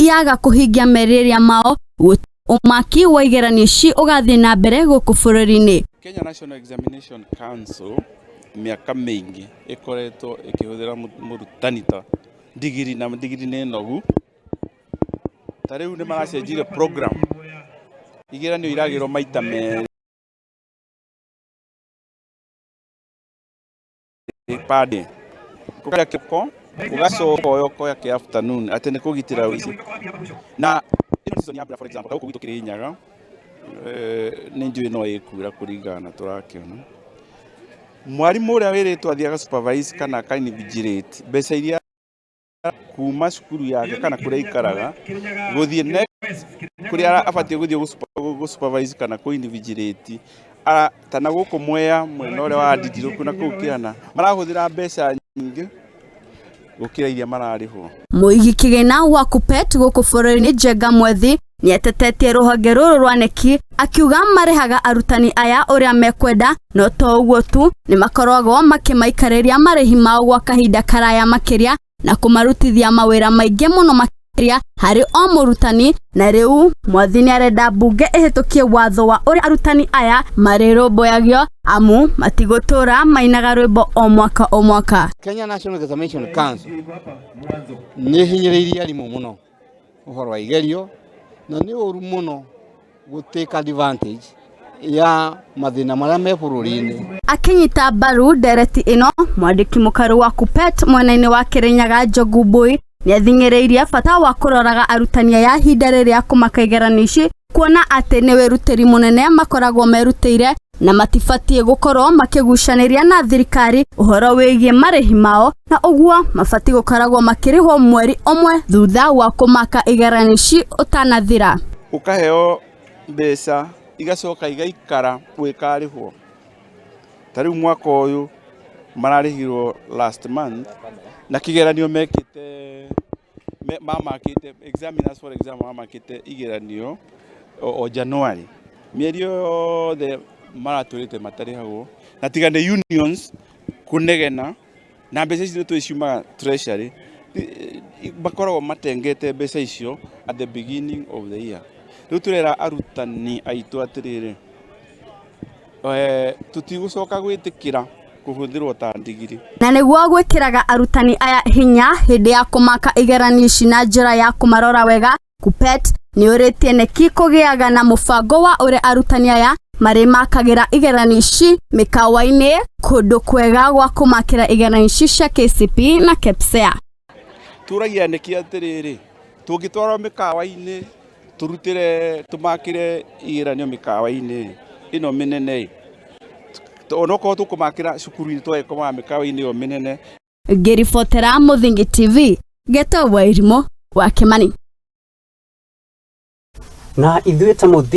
yaga kũhingia merirĩria mao ũmaki wa igeranio ici ũgathiĩ na mbere gũkũ bũrũri-inĩ. Kenya National Examination Council mĩaka mĩingĩ ĩkoretwo ĩkĩhũthĩra mũrutani ta ndigiri na ndigiri nĩ nogu. Ta rĩu nĩ maracenjirie program, igeranio iragĩrwo maita merĩ per day. Ũkoya kĩroko ũgacoka ũkoya ũkoya kĩa afternoon atĩ nĩ kũgitĩra ũici. Na ĩno season ya mbura, for example, ta gũkũ gwitũ Kĩrĩnyaga, nĩ njũĩ no ĩkura kũringana na tũrakĩona. Mwarimũ ũrĩa wĩrĩtwo athiĩ aga supervise kana aka invigilate, mbeca iria kuma cukuru yake kana kũrĩa aikaraga gũthiĩ next kũrĩa abatiĩ gũthiĩ gũ supervise kana kũ invigilate, ta na gũkũ Mwea mwena ũrĩa wa Ndigirũku na kũu Kĩana, marahũthĩra mbeca nyingĩ gũkĩra iria mararĩhwo. Mũigi kĩgĩna wa KUPPET gũkũ bũrũri-inĩ Njenga Mwethi nĩatetetie rũhonge rũrũ rwa KNEC akiuga marĩhaga arutani aya ũrĩa mekwenda, no to ũguo tu, nĩmakoragwo makĩmaikarĩria marĩhi mao gwa kahinda karaya makĩria na kũmarutithia mawĩra maingĩ mũno makĩria harĩ o mũrutani. Na rĩu Mwathi nĩarenda mbunge ĩhĩtũkie watho wa ũrĩa arutani aya marĩrũmbũyagio amu matigũtũra mainaga rwĩmbo o mwaka o mwaka. Kenya National Examination Council nĩ hinyĩrĩirie arimũ mũno ũhoro wa igerio, na nĩ ũru mũno gũ take advantage ya mathĩna marĩa me bũrũri-inĩ. Akĩnyita mbaru ndereti ĩno, mwandĩki mũkaru wa KUPPET mwena-inĩ wa Kĩrĩnyaga Njogu Mbui nĩathing'ĩrĩirie bata wa kũroraga arutani aya ihinda rĩrĩa kũmaka igeranio ici, kuona atĩ nĩ wĩrutĩri mũnene makoragwo merutĩire na matibatiĩ gũkorwo makĩgucanĩria na thirikari ũhoro wĩgiĩ marĩhi mao, na ũguo mabatiĩ gũkoragwo makĩrĩhwo mweri ũmwe thutha wa kũmaka igeranio ici ũtanathira. Ũkaheo mbeca igacoka igaikara gwĩkarĩhwo. Ta rĩu mwaka ũyũ mararĩhirwo last month na kĩgeranio mekĩte mamakĩte examiners, for example, mamakĩte igeranio o January, mĩeri yothe maratũrĩte matarĩhagwo, na tiga nĩ unions kũnegena na mbeca icio nĩ ciumaga treasury, makoragwo matengete mbeca icio at the beginning of the year. Rĩu tũrera arutani aitũ atĩrĩrĩ, tũtigũcoka gwĩtĩkĩra kũhũthĩrwo ta ndigiri. Na nĩguo gwĩkĩraga arutani aya hinya hĩndĩ ya kũmaka igeranio ici na njĩra ya kũmarora wega, KUPPET nĩũrĩtie KNEC kũgĩaga na mũbango wa ũrĩa arutani aya marĩmakagĩra igeranio ici mĩkawa-inĩ kũndũ kwega gwa kũmakĩra igeranio ici cia KCPE na KPSEA. Tũragia KNEC atĩrĩrĩ, tũngĩtwarwo mĩkawa-inĩ tũrutĩre tũmakĩre igeranio mĩkawa-inĩ ĩno mĩnene, onokorwo tũkũmakĩra cukuru-inĩ twagĩkomaga mĩkawa-inĩ ĩyo mĩnene. Ngĩribotera Mũthingi TV, Geta Wairimũ wa Kĩmani. Na ithuĩ ta Mũthingi.